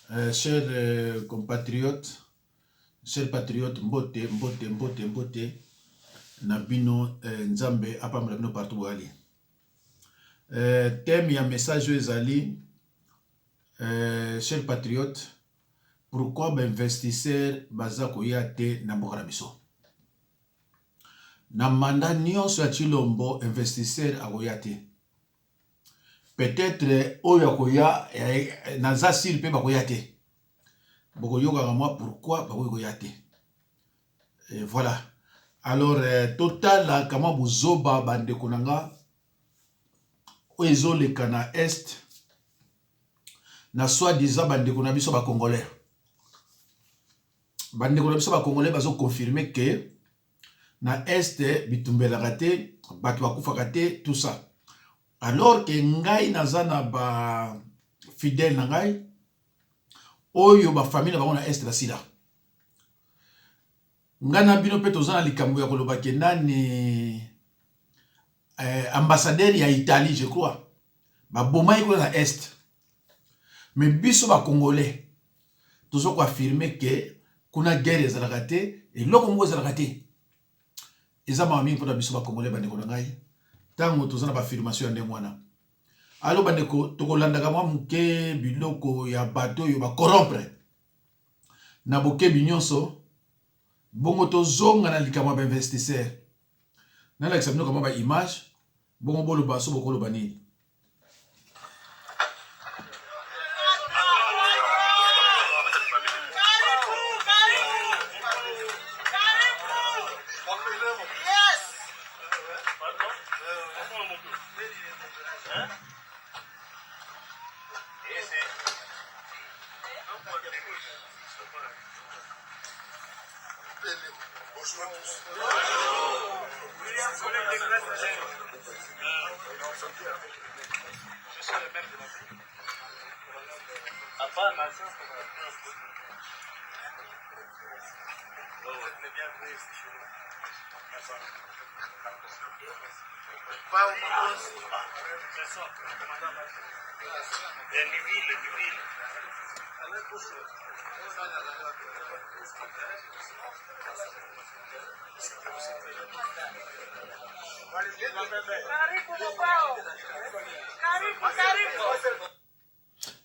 Chers compatriotes, chers patriotes, mbote, mbote, mbote, mbote na bino Nzambe apambola bino partout boyali. Thème ya message oyo ezali chers patriotes, pourquoi ba investisseurs baza koya te na mboka na biso? Na mandat nyonso ya Tshilombo investisseur akoya te. Peut-etre oyo akoya naza sur pe bakoya te. Bokoyokaka mwa pourquoi bakoki koya te. Et voilà. Alors totala kamwa buzoba bandeko na nga oyo ezoleka na est na soi-disant bandeko na biso ba congolais. Bandeko na biso ba congolais bazo confirmer que na est bitumbelaka te, bato bakufaka te, tout ça. Alors que ngai naza na ba fidèle na ngai oyo ba famille na bango na est basila. Ngai na bino pe toza na likambo ya koloba ke nani ambassadeur ya Italie je crois babomaki kuna na est. Mais biso ba congolais tozo ko affirmer que kuna guerre ezalaka te, eloko moko ezalaka te. Eza mawa mingi pona biso ba congolais bandeko na ngai tango toza na ba affirmation ya ndenge wana. Alors bandeko tokolandaka mwa moke biloko ya bato oyo ba corrompre na bokebi nyonso, bongo tozonga na likambo ya ba investisseurs. Nalakisa bino kamwa ba image bongo boloba so bokoloba nini.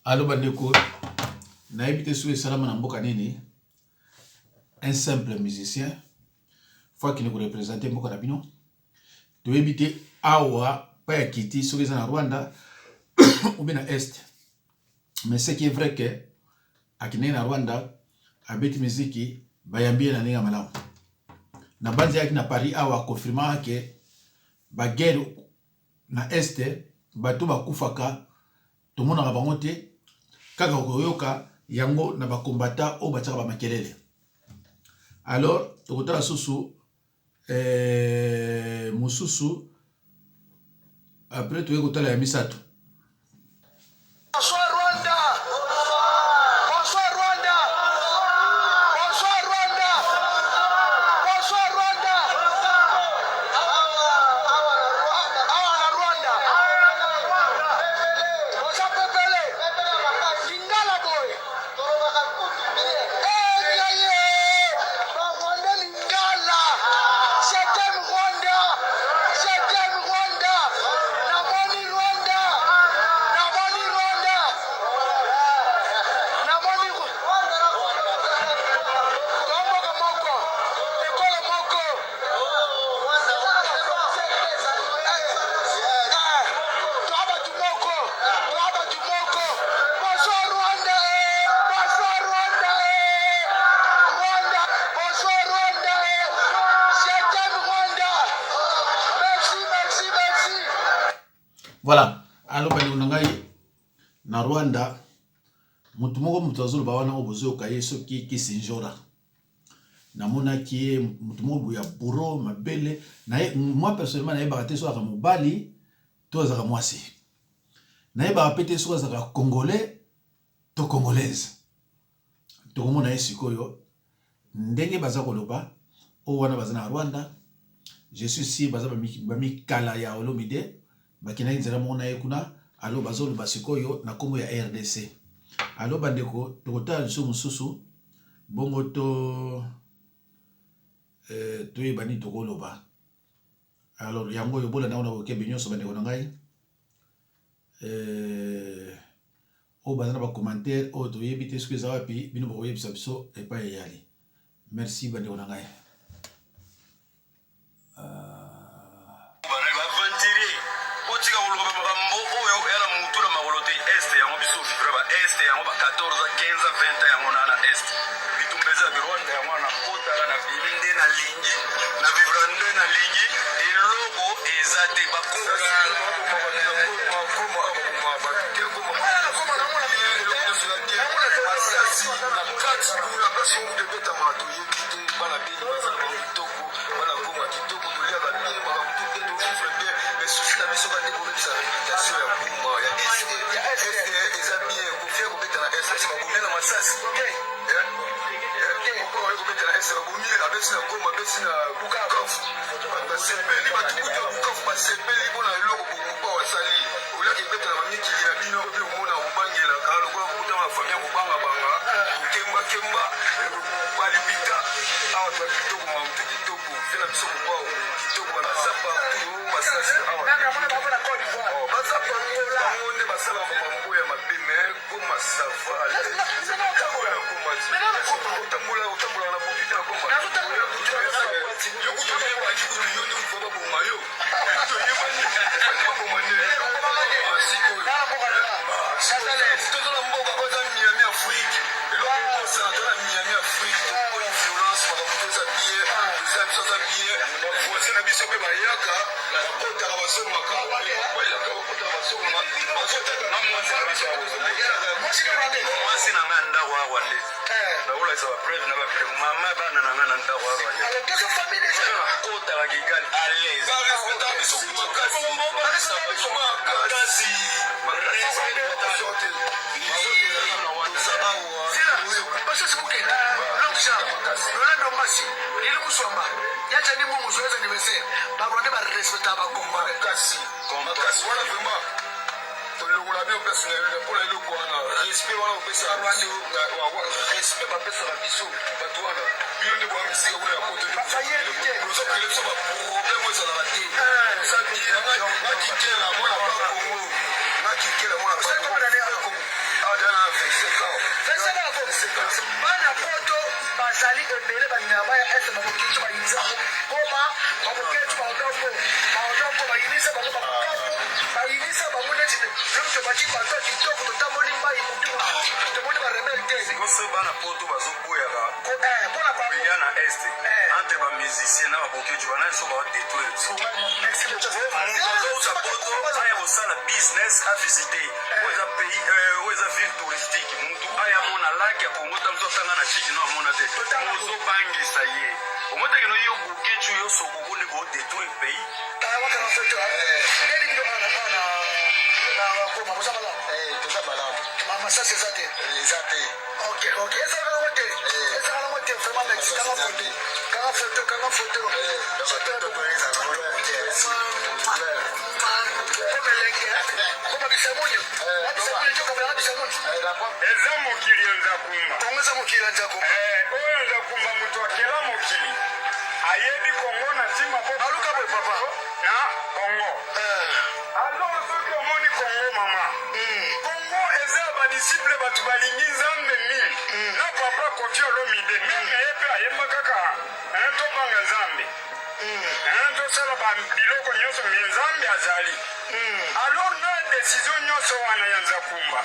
Alo bandeko, nayebi te soki esalama na mboka nini, un simple musicien faut akende ko representer mboka na bino. Toyebi te awa pa ya kiti soki eza na Rwanda ou bien na Est. Mais ce qui est vrai que akendeki na Rwanda abeti miziki bayambi ye na ndenge ya malamu. Na banzi ayaki na Paris awa confirmaka ke ba guerre na Est bato bakufaka tomonaka bango te kaka koyoka yango na ba combattants oyo batiaka ba makelele. Alors tokotala susu mosusu après toye kotala ya misato. Bonsoir Rwanda! Bonsoir Rwanda! Bonsoir Rwanda! Bonsoir Rwanda! Awa na Rwanda! Boza pepele! Lingala boye! Eh, ye! Ba Rwandais Lingala! Je t'aime Rwanda! Je t'aime Rwanda! Namoni Rwanda! Namoni Rwanda! Namoni Toa mboka moko, ekolo moko. Eh, toa bato moko, toa bato moko. Bonsoir Rwanda! eh. Bonsoir Rwanda! eh. Rwanda! Bonsoir Rwanda! eh. Je t'aime Rwanda! Merci, merci, merci. Voilà. Alo bandeko na ngai na Rwanda moto moko moto azoloba wana oyo bozoyoka ye soki Kisinjora namonaki ye moto moko boye ya bouro mabele na ye moi personnellement nayebaka te soki azalaka mobali to azalaka mwasi nayebaka pe te soki azalaka congolais to congolaise tokomona ye sikoyo ndenge baza koloba oyo wana baza na Rwanda je suis sûr baza bamikala ya Olomide bakendaki nzela moko na ye kuna alo bazoloba sikoyo na kombo ya RDC. Alo bandeko, tokotala lisusu mosusu bongo to eh, toyeba nini tokoloba. Alors yango oyo bolanda yango na bokebi nyonso bandeko na ngai. Eh, oyo baza na ba commentaire oyo toyebi te soki eza wapi, bino bokoyebisa biso epai eyali. Merci bandeko na ngai. Aventurier, botika koluka makambo oyo ya na mutu na makolo te. Est yango biso vivre ba est yango ba 14 15 20 yango na na est bitumba eza birwanda yango na kotaka na bimi nde nalingi na vivre nde nalingi eloko eza te bakoka. Bana beni baza na bango kitoko, bana Goma kitoko, toliaka bien, makambo tout bien, tovivre bien, mais souci na biso kaka nde kobebisa réputation ya Goma, ya Est. Est eza bien, kofia kobeta na Est, esi babomi na masasi oyo kobeta na Est, babomi, abeti na Goma, abeti na Bukavu, basepeli bato kutu ya Bukavu basepeli mpona eloko bomopa wasali oliaka ebeta na bamikili na bino obi omona kobangelaka lokola kokutama na famille kobangabanga kokembakemba balipita awa twa kitoko mamutu kitoko mpe na biso mopao kitoko baza partout masasi awa baza partout bango nde basalaka makambo ya mabe mais Goma ça va otambola otambola na butu te na Goma yo kutu oyebaki kutu yo nde kutu baboma yo kutu oyebani baboma nde sikoyo toza na mboka oyo eza Miami Afrique eloko ekosana toza na Miami Afrique toboyi violence makambo to eza bien eza biso aza bien bavoisin na biso mpe bayaka bakotaka bazongaka bayaka bakotaka bazongaka bazotaka mwasi na ngai ndako awa nde nakolakisa bapreuve na bapreuve mama bana na ngai na ndako awa kotaka Kigali à l'aise. Makasi. Basasi Bukenda, Long Jean, Rolando Mbasi, Lili Muswamba, Yachani Mungu, joyeux anniversaire. Barwandais barespecta bacongolais. Makasi, makasi wana vraiment tolongola bino place na mpona eloko wana respect wana opesaka biso, respect bapesaka biso bato wana bino nde boya misika kuna ya poto ozokele biso baproblème oyo ezalaka te. Eza bien nakikela mwana ba Kongo, nakikela mwana ba Kongo awa na 25 ans. Bana poto bazali ebele balingaka baya Est. Babokecu bayinisa bango Goma, babokecu baodongo baodongo bayinisa bango babukavu bayinisa bango neti lobi tobaki bato ya kitoko totamboli mai mutu tomoni barebele te. Sikoso bana poto bazoboyaka mpona bango koya na Est entre bamusicien na babokecu bana biso baodétruire. Merci beaucoup. Azouta poto aya kosala business, avisite oyo eza pays, oyo eza ville touristique. Mutu aya mona lac ya Congo ta mosu atanga na chiki no amona te, ozobangisa ye omotekeno yo bokecu yo sokoko nde boodétruire pays. Wakanga foto ndeni bino ana ana na Goma boza malamu? Toza malamu. Masasi eza te? Eza te. Ok, ezalaka nango te, ezalaka nango te. Vraiment merci. Kanga foto, kanga foto, kanga foto. Koma elenge, koma bisamunyu, bisamunyu tokabelaka bisamunyu. Eza mokili ya Nzakumba. Kongo eza mokili ya Nzakumba. Oyo Nzakumba moto akela mokili ayebi Kongo na ntima po Baluka boye, papa. Na Kongo. Alors soki omoni Kongo, mama, Kongo eza ya badisciple, bato balingi Nzambe mingi na papa Kofi Olomide même ye mpe ayemba kaka tobanga Nzambe, tosala biloko nyonso mais Nzambe azali. Alors na décision nyonso wana ya Nzakumba,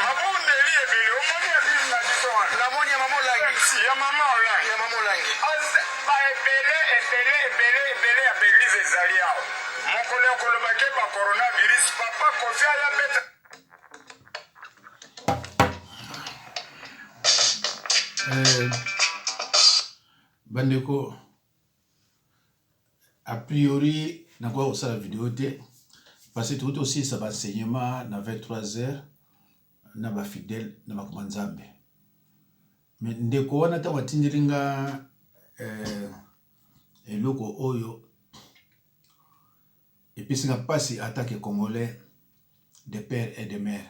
mabondeli ebele omoni ya bino na biso wana. Namoni ya mama Olangi. Si, ya mama Olangi. Ya mama Olangi. Baebele ebele ebele ebele ya baeglise ezali awa. Mokolo ya kolobake ba coronavirus, papa Kofi aya beta. Bandeko, a priori nakoka kosala video te parce que tokoki tosilisa baenseignement na 23 heures na bafidèle na makoma Nzambe. Mais ndeko wana ntango atindeli nga eloko oyo epesi nga mpasi en tant que Congolais de père et de mère.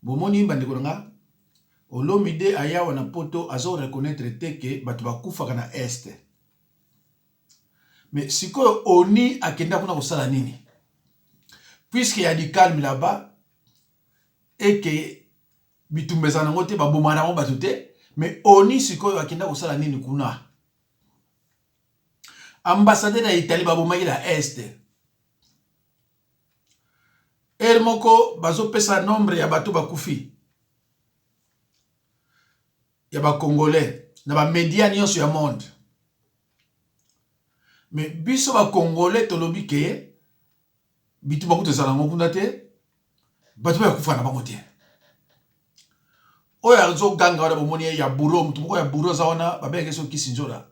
Bomoni bandeko na nga, Olomide ayawa na poto azo reconnaitre te ke bato bakufaka na Est. Mais sikoyo ONU akenda kuna kosala nini? Puisque ya du calme là-bas et que bitumba ezala nango te, babomaka nango bato te, mais ONU sikoyo akenda kosala nini kuna? Ambassadeur ya Italie babomaki na Est. Heure moko bazopesa nombre ya bato bakufi ya ba congolais na ba media nyonso ya monde. Mais biso ba congolais tolobi ke bitumba kutu ezala yango kuna te, bato baya kufa na bango te. Oyo azoganga wana bomoni ye ya bourreau, moto moko ya bourreau aza wana babengaki soki Kisinzola.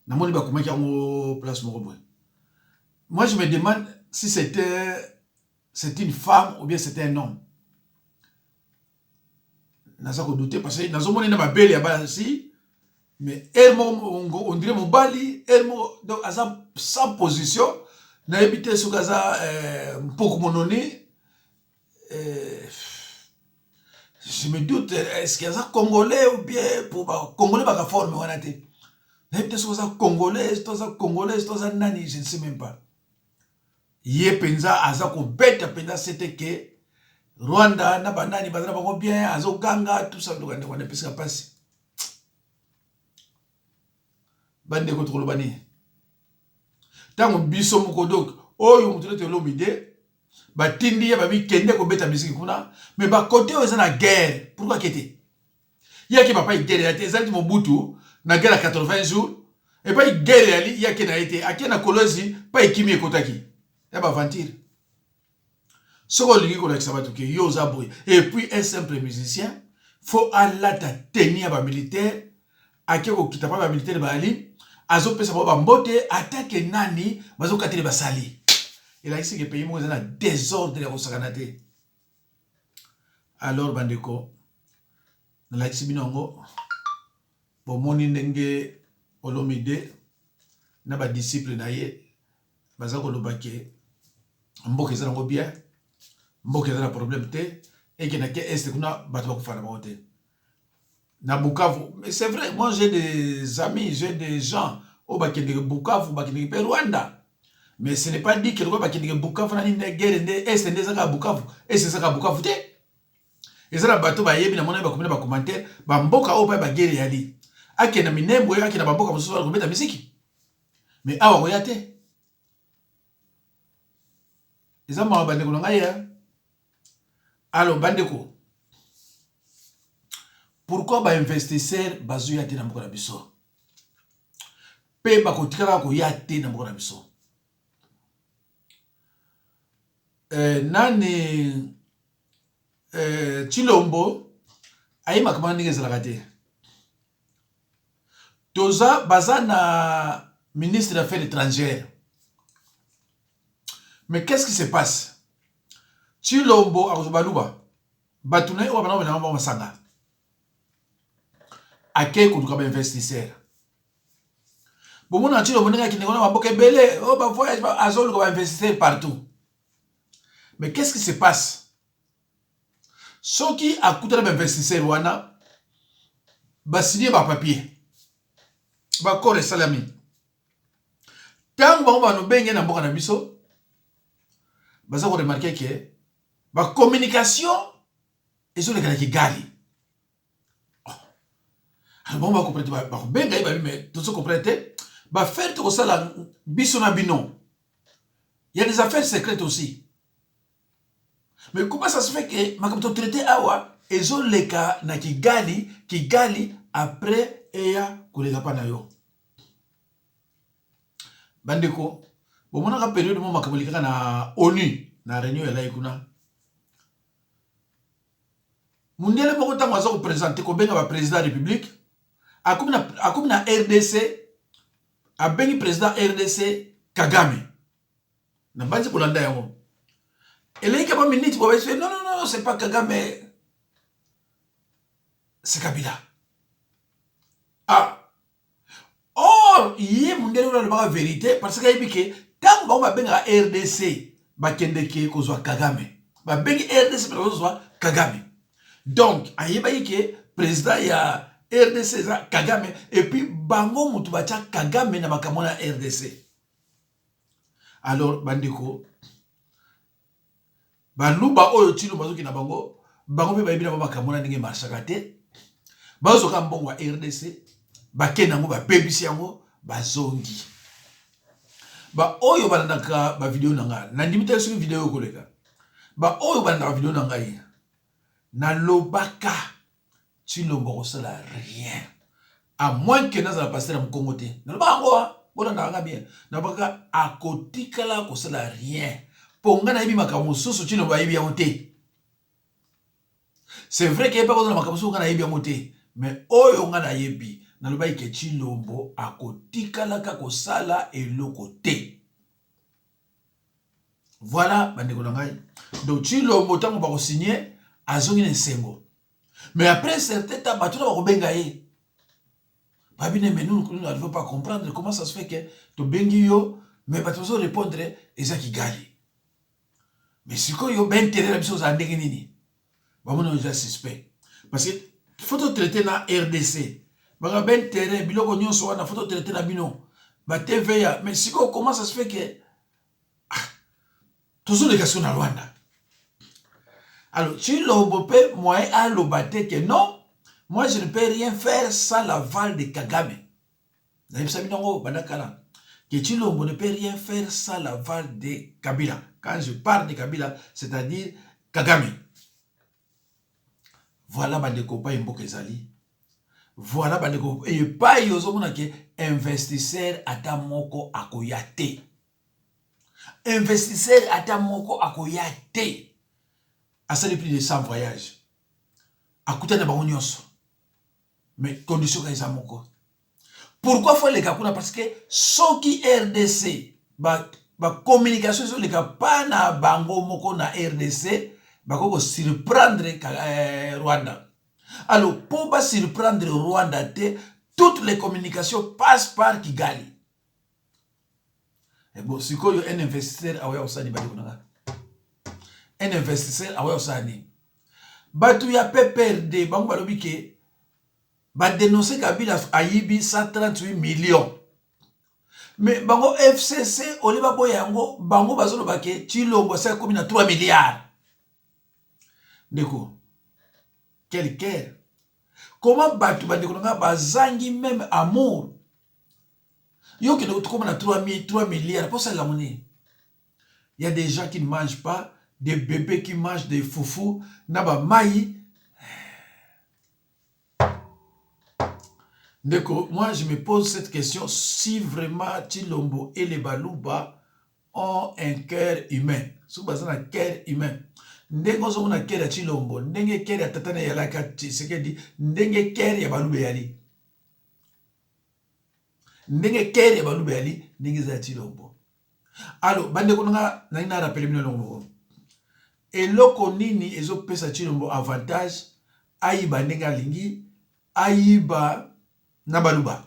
Namoni bakomaki yango place moko boye. Moi je me demande si c'était c'est une femme ou bien c'était un homme. Naza ko douter parce que nazomona na mabele ya basi mais heure moko on dirait mobali, heure moko donc aza sans position, nayebi te soki aza euh, mpoku mononi euh, je me doute est-ce que aza congolais ou bien pour ba congolais baka forme wana te nayebi te soki aza congolais to aza congolaise to aza nani, je ne sais même pas. Ye mpenza aza kobeta mpenza sete ke Rwanda na banani baza na bango bien, azoganga tout ça. Biloko ya ndeko wana epesaka mpasi. Bandeko, tokoloba nini ntango biso moko donc oyo moto neti Olomide batindi ye babi kende kobeta misiki kuna, mais bakote oyo eza na guerre, pourquoi ake te? Ye ake bapai guerre ya te, ezalaki Mobutu na guerre ya 80 jours, epai guerre yali ye ake na ye te, ake na Kolwezi pa ekimi ekotaki ya baventure. Soki olingi kolakisa bato ke yo oza boye, et puis un simple musicien faut alata tenue ya bamilitaire, ake kokita pa bamilitaire bayali, azopesa bango bambote, atake nani bazokatele basali, elakisi ke pays moko eza na désordre ya kosakana te. Alors bandeko, nalakisi bino yango, bomoni ndenge Olomide na badisciple na ye baza koloba ke mboka eza nango bien, mboka eza na problème te, eke na ke Est kuna bato bakufa na bango te na Bukavu. Mais c'est vrai, moi j'ai des amis, j'ai des gens oyo bakendeke Bukavu, bakendeke mpe Rwanda, mais ce n'est pas dit que lokola bakendeke Bukavu na nini nde guerre nde Est nde ezaka Bukavu. Est ezaka Bukavu te. Eza na bato bayebi, na mona bakomi na bacommentaire, bamboka oyo mpe baguerre eyali, akende na Minembwe, akende na bamboka mosusu wana kobeta misiki, mais awa koya te. Eza mawa, bandeko na ngai ya. Alors bandeko, pourquoi bainvestisseur bazoya te na mboka na biso mpe bakotikala koya te na mboka na biso? Nani Tshilombo ayebaka mana ndenge ezalaka te. Toza baza na ministre des Affaires étrangères, mais qu'est-ce qui se passe? Tshilombo akozwa baluba, bato na ye oyo bana bango masanga, akei koluka bainvestisseur. Bomona Tshilombo ndenge akende kuna bamboka ebele oyo bavoyage, azoluka bainvestisseur partout. Mais qu'est-ce qui se passe soki akutana bainvestisseur wana, basigne bapapier, baaccord esalami? Ntango bango banobenge na mboka na biso, baza koremarquer ke bacommunication ezoleka na Kigali. Oh. Alors bango bacomprendre, bakobenga ye babi, mais tozo comprendre te baaffaire tokosala biso na bino, il y a des affaires secrètes aussi, mais comment ça se fait que makambo totraite awa ezoleka na Kigali, Kigali après eya koleka mpa na yo? Bandeko, bomonaka période mo makambo elekaka na ONU, na réunion elai kuna, mundele moko ntango aza koprésenter, kobenga baprésident ya république, akomi na RDC, abengi président RDC Kagame. Na banzi kolanda yango eleki ba minute bo bayesi: "Non, non, non, c'est pas Kagame, c'est Kabila." Ah, or ye mundele oyo alobaka vérité, parce que ayebi ke ntango bango babengaka RDC, bakendeke kozwa Kagame. Babengi RDC mpe bazozwa Kagame. Donc ayebaki ke président ya RDC eza Kagame et puis bango mutu batya Kagame na makambo na RDC. Alors bandeko baluba oyo Tshilombo azoki na bango, bango mpe bayebi na bango makambo na ndenge emarchaka te. Bazoka mbongo ya RDC, bakende yango babebisi yango, bazongi. Ba oyo balandaka ba video na ngai, nandimi te soki video ekoleka. Ba oyo balandaka video na ngai, nalobaka Tshilombo akosala rien. À moins que nazala pasteur ya Mukongo te. Nalobaka yango ah, bolandaka nga bien. Nalobaka akotikala kosala rien. Po nga nayebi makambo mosusu Tshilombo ayebi yango te. C'est vrai que ye pe akozala makambo mosusu nga nayebi yango te. Mais oyo nga nayebi, nalobaki ke Tshilombo akotikalaka kosala eloko te. Voilà bandeko na ngai. Donc Tshilombo ntango bako signer azongi na esengo. Mais après un certain temps bato na bakobenga ye. Babine mais nous nous n'arrivons pas à comprendre comment ça se fait que tobengi yo mais bato bazo répondre eza Kigali. Mais sikoyo ba intérêt na biso ozala ndenge nini? Bamoni oyo eza suspect. Parce que faut to traiter na RDC. Banga ba intérêt biloko nyonso wana faut to traiter na bino. Ba TVA mais sikoyo comment ça se fait que ah, tozoleka sikoyo na Rwanda. Alors Tshilombo mpe moyen aloba te que non, moi je ne peux rien faire sans l'aval de Kagame. Nayebisa bino yango banda kala que Tshilombo ne peut rien faire sans l'aval de Kabila. Quand je parle de Kabila, c'est-à-dire Kagame. Voilà bandeko epai mboka ezali. Voilà bandeko epai ozomona ke investisseur ata moko akoya te. Investisseur ata moko akoya te. Asali plus de 100 voyages. Akutani na bango nyonso. Mais condition kaka eza moko. Pourquoi faut aleka kuna? Parce que soki RDC ba, ba communication ezoleka pa na bango moko na RDC, bakoki ko surprendre eh, Rwanda. Alors po ba surprendre Rwanda te, toutes les communications passent par Kigali. Et bon, sikoyo un investisseur aoya kosala nini bandeko na nga? Un investisseur aoya kosala nini? Bato ya PPRD bango balobi ke ba denoncer Kabila ayibi 138 millions. Mais bango FCC ole baboya yango, bango bazoloba ke Tshilombo asi akomi na 3 milliards. Ndeko, quel cœur? Comment bato bandeko na nga bazangi meme amour? Yo okende kokoma na 3 milliards mpo osalela yango nini? Il y a des gens qui ne mangent pas, des bébés qui mangent des foufou na ba mayi. Ndeko, moi je me pose cette question si vraiment Tshilombo et les Baluba ont un cœur humain. Soki baza na cœur humain. Ndenge ozomona cœur ya Tshilombo, ndenge cœur ya tata na yalaka Tshisekedi, ndenge cœur ya Baluba eyali. Ndenge cœur ya Baluba eyali, ndenge eza ya Tshilombo. Alors bandeko na nga nalingi na rappeler bino eloko moko. Eloko nini ezopesa Tshilombo avantage ayiba ndenge alingi, ayiba na Baluba?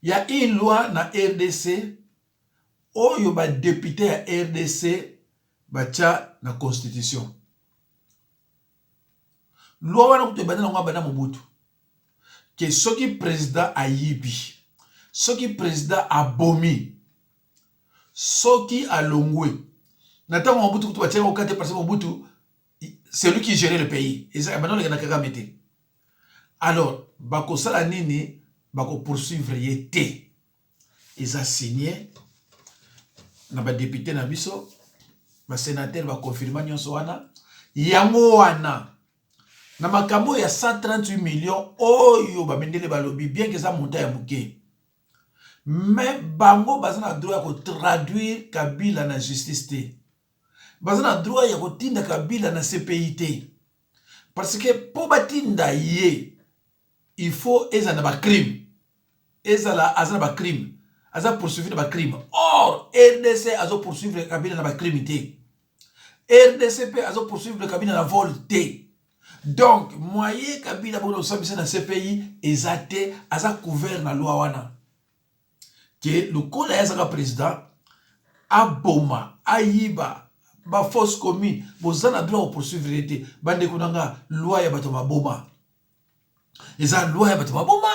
Ya une loi na RDC oyo ba depute ya RDC batia na constitution. Loi wana kutu ebanda nango abanda Mobutu. Ke soki president ayibi, soki president abomi, soki alongwe na ntango Mobutu kutu batiaka yango kate parce que Mobutu c'est lui qui gérait le pays. Eza banda oleka na Kagame te. Alors bakosala nini? Bako poursuivre ye te. Eza signé na ba député na biso, ba sénateur ba confirma nyonso wana. Yango wana na makambo ya 138 millions oyo ba mindele balobi bien que eza montant ya moke, mais bango baza na droit ya ko traduire Kabila na justice te, baza na droit ya kotinda Kabila na CPI te, parce que po batinda ye il faut ezala na ba crime, ezala aza na ba crime, aza poursuivi na ba crime. Or RDC azo poursuivre Kabila na ba crime te, RDC pe azo poursuivre Kabila na vol te. Donc moyen Kabila bokona kosambisa na CPI eza te, aza couvert na loi wana ke lokola ye azaka president aboma ayiba. Ba fausse commune boza na droit ko poursuivre ye te. Bandeko na nga, loi ya bato maboma eza loi ya bato maboma.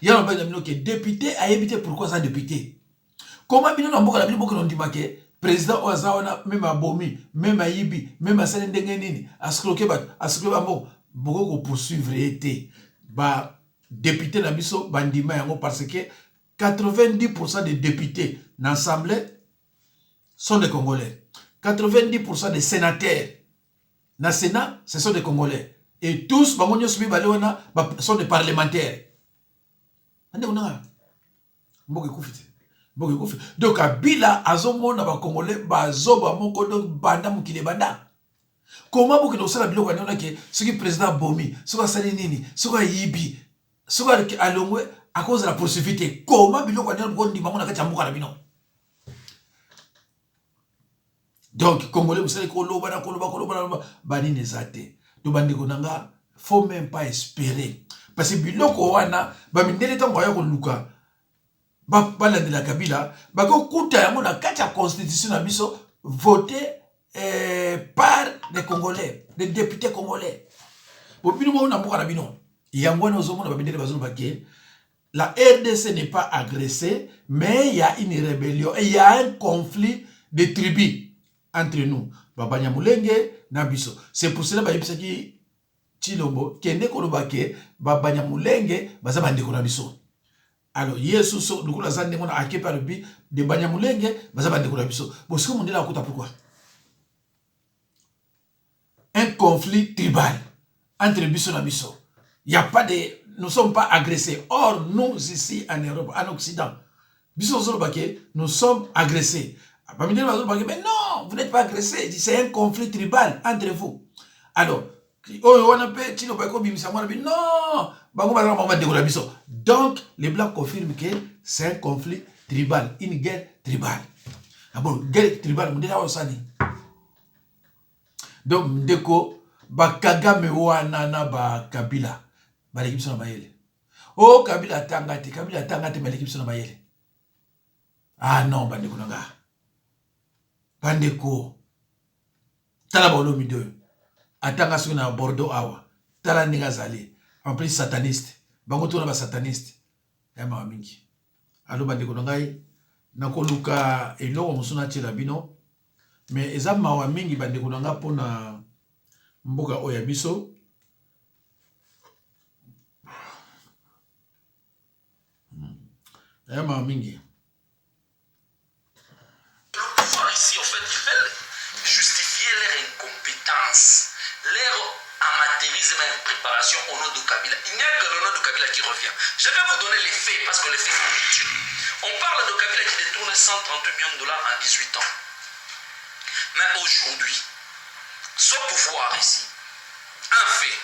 Ya na na bino ke député ayebi te pourquoi aza député. Koma bino na mboka na bino bokende ondima ke président oyo aza wana meme abomi, meme ayibi, meme asali ndenge nini, ascroke bato, ascroke bambongo, bokoki ko poursuivre ye te. Ba député na biso bandima yango parce que 90% des députés na assemblée sont des Congolais. 90% des sénateurs na Sénat, ce sont des Congolais. Et tous, bango nyonso mibale wana, sont des parlementaires. Bandeko nanga, mboka ekufi te. Mboka ekufi. Donc Kabila azomona ba Congolais bazoba moko donc banda mokili banda. Comment bokende kosala biloko ya ndenge ke soki président abomi, soki asali nini, soki ayibi, soki alongwe akozala poursuivi te. Comment biloko ya ndenge bokondima ngo na kati ya mboka na bino? Donc Congolais mosali koloba na koloba koloba na koloba banini eza te. Donc bandeko na nga, faut même pas espérer parce que biloko wana bamindele ntango baya koluka balandela Kabila, bakokuta yango na kati ya constitution na biso voté par des Congolais, des députés congolais. Bo bino moko na mboka na bino yango wana ozomona bamindele bazoloba ke la RDC n'est pas agressée, mais il y a une rébellion et il y a un conflit de tribus entre nous. Babanyamulenge na biso. C'est pour cela bayebisaki Tshilombo kende koloba ke Babanyamulenge baza bandeko na biso. Alors Yesu so lokola aza ndenge wana ake mpe alobi de Banyamulenge baza bandeko na biso. Bon, sikoyo mondele akota pourquoi? Un conflit tribal entre biso na biso. Il y a pas de, nous sommes pas agressés. Or, nous ici en Europe, en Occident, biso tozoloba ke nous sommes agressés. Bamindele bazoloba ke mais non, vous n'êtes pas agressés, c'est un conflit tribal entre vous. Alors, oyo wana mpe Tshilombo ekobimisa mwana bi non, bango bazala bango bandeko na biso. Donc, les Blancs confirment que c'est un conflit tribal, une guerre tribale. Ah bon, guerre tribale, mondele awa osani. Donc ndeko, ba Kagame wana na ba Kabila baleki biso na mayele. Oh, Kabila atanga te, Kabila atanga te, baleki biso na mayele. Ah non, bandeko na nga, bandeko, tala baolomide oyo atanga soki na Bordeaux awa, tala ndenge azali, en plus sataniste, bango tona ba sataniste ya mawa mingi. Alo bandeko na ngai, nakoluka eloko mosusu natiela bino, mais eza mawa mingi bandeko na nga mpona mboka oyo ya biso. Ya mawa mingi. Le pouvoir ici, en fait, ils veulent justifier leur incompétence, leur amateurisme et impréparation au nom de Kabila. Il n'y a que le nom de Kabila qui revient. Je vais vous donner les faits, parce que les faits sont utiles. On parle de Kabila qui détourne 138 millions de dollars en 18 ans. Mais aujourd'hui, ce pouvoir ici, un fait,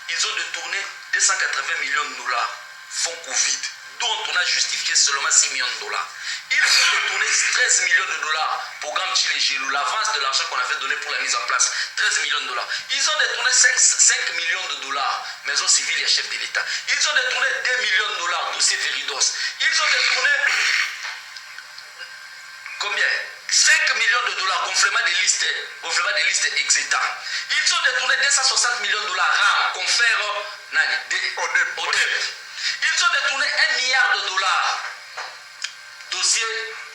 ils ont détourné 280 millions de dollars, fonds Covid, dont on a justifié seulement 6 millions de dollars. Ils ont détourné 13 millions de dollars, programme Tshilejelu, l'avance de l'argent qu'on avait donné pour la mise en place, 13 millions de dollars. Ils ont détourné 5 millions de dollars, maison civile et chef de l'État. Ils ont détourné 2 millions de dollars, dossier Veridos. Ils ont détourné combien? 5 millions de dollars, gonflement des listes, gonflement des listes Exeta. Ils ont détourné 260 millions de dollars, RAM, confère nani, de, ODEP. Ils ont détourné 1 milliard de dollars. Dossier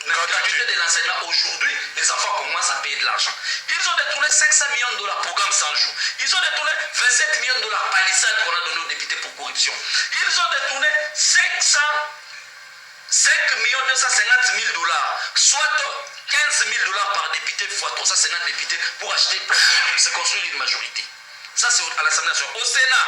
la gratuité de l'enseignement. Aujourd'hui, les enfants commencent à payer de l'argent. Ils ont détourné 500 millions de dollars, programme 100 jours. Ils ont détourné 27 millions de dollars, palissade qu'on a donné aux députés pour corruption. Ils ont détourné 5 250 000 dollars, soit 15 000 dollars par député fois 350 députés pour acheter, pour se construire une majorité. Ça, c'est à l'Assemblée nationale. Au Sénat,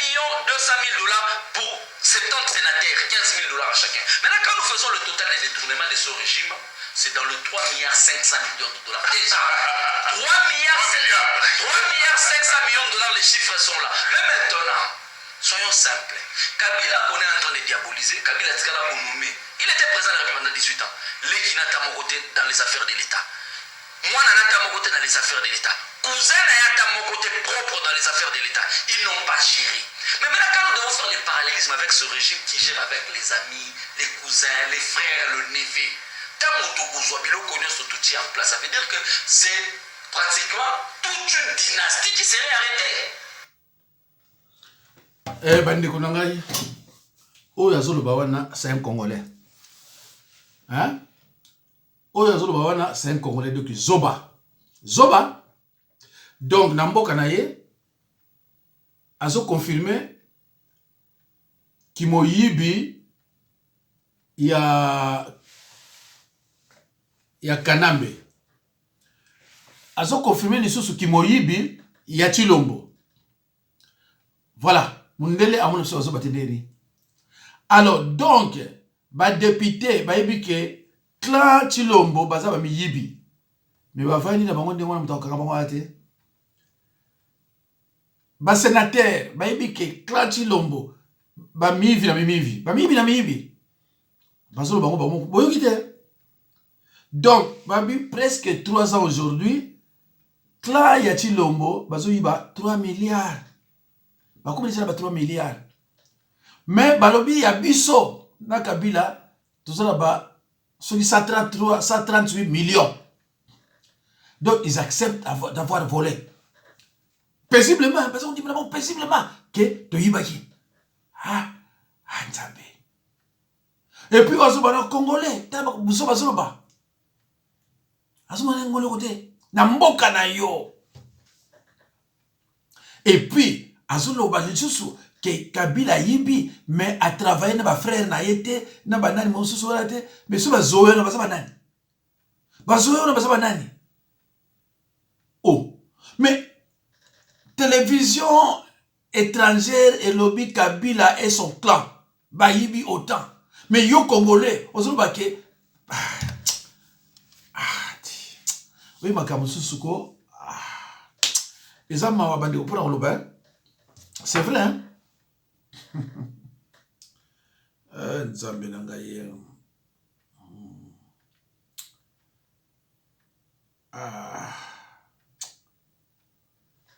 1 200 000 dollars pour 70 sénateurs, 15 000 dollars à chacun. Maintenant, quand nous faisons le total des détournements de ce régime, c'est dans le 3 milliards 500 millions de dollars. Déjà, 3 milliards 500 millions de dollars, les chiffres sont là. Mais maintenant, soyons simples. Kabila qu'on est en train de diaboliser, Kabila Tikala qu'on nommé. Il était président de la République pendant 18 ans. Leki na ata moko te dans les affaires de l'État. Mwana na ata moko te dans les affaires de l'État. Cousin na ata moko te propre dans les affaires de l'État. Ils n'ont pas géré. Mais maintenant, quand nous devons faire les parallélismes avec ce régime qui gère avec les amis, les cousins, les frères, le neveu, Ntango tokozwa biloko nyonso totie en place, ça veut dire que c'est pratiquement toute une dynastie qui serait arrêtée. Eh, bandeko na ngai oyo azoloba wana c'est un congolais hein? Oyo azoloba wana c'est un congolais, donc zoba zoba. Donc na mboka na ye azoconfirme kimoyibi ya Kanambe, azoconfirme lisusu kimoyibi ya Tshilombo. Voilà, mundele amona biso bazoba te ndeni. Alors donc badepute bayebi ke clan Tshilombo baza bamiyibi, me bavandi na bango ndenge wana, moto akokanga bango wana te. Basenateur bayebi ke clan Tshilombo bamiyibi na mimivi, bamiyibi na miyibi, bazoloba bango bango boyoki te. Donc babi presque 3 ans aujourd'hui, clan ya Tshilombo bazoyiba 3 milliards, bakomi deja na ba 3 milliards. Mais balobi ya biso na Kabila toza na ba soki 133, 138 millions. Donc ils acceptent d'avoir volé paisiblement, baza kondima na bango paisiblement ke toyibaki. Ah, ah, Nzambe. Et puis bazoba na congolais, tala biso bazoloba, azomona ngoloko te na mboka na yo. Et puis azoloba lisusu ke Kabila ayibi, mais atravaille na bafrère na ye te, na banani mosusu wana te. Mais so bazoyo wana baza banani? Bazoyo wana baza banani? Oh, mais télévision étrangère elobi Kabila et son clan bayibi autant, mais yo congolais ozoloba ke ah, ah, oyi makambo mosusu ko ah, eza mawa bandeko mpona koloba. C'est vrai, hein? Eh, Nzambe na ngai. Ah.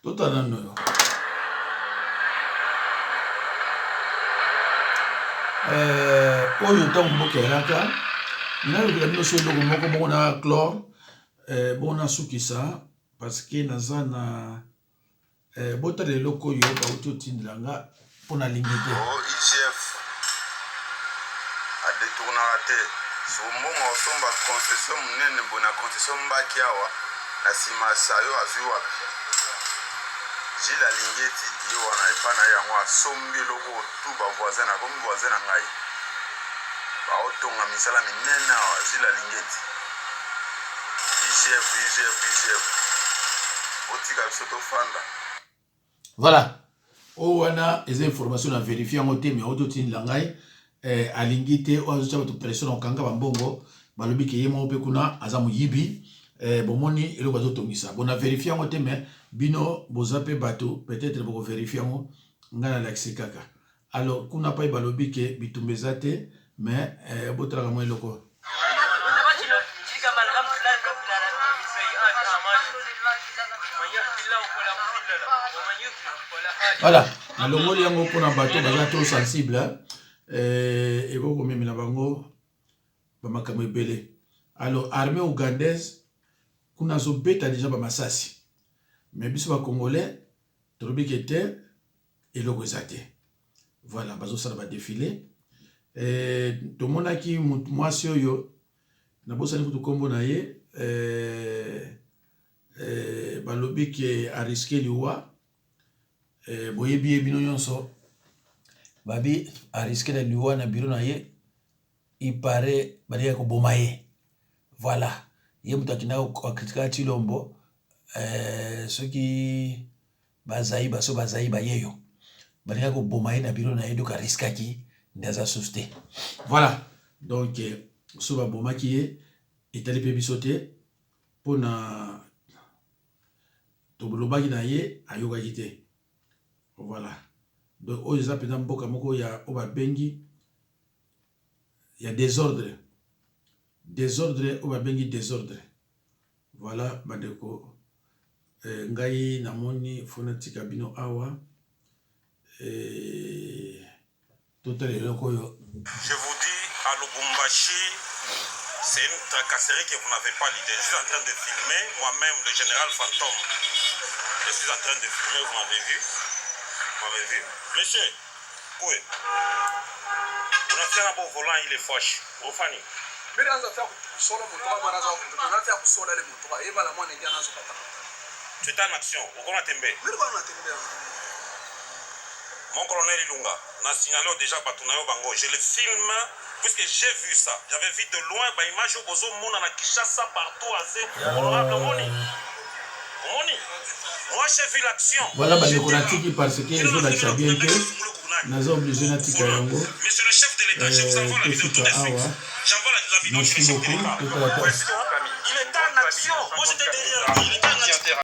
Totala nano oyo. Eh, oyo ntango mboka eyaka, nalobela bino so eloko moko bongo na clore, eh, bongo nasukisa parce que naza na eh, botala eloko oyo bauti otindela nga mpo nalingi te. O IGF adetournaka te. So mbongo osomba concession monene boye na concession Mbaki awa na nsima ya sayo azwi wapi? Gilles Alingeti ye wana epa na ye yango asombi eloko tu bavoisin na komi voisin na ngai baotonga misala minene awa. Gilles Alingeti, IGF, IGF, IGF, botika biso tofanda. Voilà, oyo wana eza information na verifie yango te, mais oyo totindela ngai eh, alingi te oyo azotya bato pression na kokanga bambongo. Balobi ke ye moko mpe kuna aza moyibi. Eh, bomoni eloko azotongisa bo na verifie yango te, mais bino boza mpe bato, peut-être bokoverifie yango. Ngai nalakisi kaka. Alors kuna pai balobi ke bitumba eza te, mais eh, botalaka mwa eloko. Voilà, nalongoli yango mpona bato baza trop sensible, eh, ekoki komemela bango bamakambo ebele. Alors armée ougandaise kuna azobeta deja bamasasi, mais biso bacongolais tolobi ke te, eloko eza te. Voilà, bazosala badefile. Eh, tomonaki mwasi oyo nabosani kutu nkombo na ye, eh, eh, balobi ke ariske liwa. Eh, boyebi ye bino nyonso. Babi ariske na liwa na biro na ye, ipare balingaki koboma ye. Voilà, ye moto akendaka akritikaka Tshilombo, eh, soki bazai baso bazai bayeyo balingaki koboma ye na biro na ye, donc ariskaki nde aza susu te. Voilà, donc so babomaki ye etali mpe biso te, mpona tolobaki na ye ayokaki te. Voilà, donc oyo eza mpenza mboka moko ya oyo babengi ya désordre, désordre oyo babengi désordre. Voilà bandeko, eh, ngai namoni fo natika bino awa, eh, totala eloko oyo. Je vous dis, à Lubumbashi, C'est une tracasserie que vous n'avez pas l'idée. Je suis en train de filmer, moi-même, le général fantôme. Je suis en train de filmer, vous m'avez vu. Vous m'avez vu. Monsieur, oui. Unafika na volant il est fâché. Ofani. Mimi naanza fia kusola motoka mwana za kutoka na fia kusola ile motoka yeba la mwana ngia nazo kata. Tu es en action. Uko unatembea. Mimi kwa natembea. Mon colonel Ilunga, na signalé déjà bato na yo bango. Je le filme puisque j'ai vu ça. J'avais vu de loin ba image oyo mona na Kinshasa partout azé. Honorable Moni. Moni. Moi j'ai vu l'action. Voilà bandeko, natiki parce que ezolakisa bien te, naza obligé natika yango. Monsieur le chef de l'État, je vous envoie la vidéo tout de suite. Awa. J'envoie la vidéo Merci chez le chef de beaucoup. l'État. Totala. Il était en action. Moi j'étais derrière lui.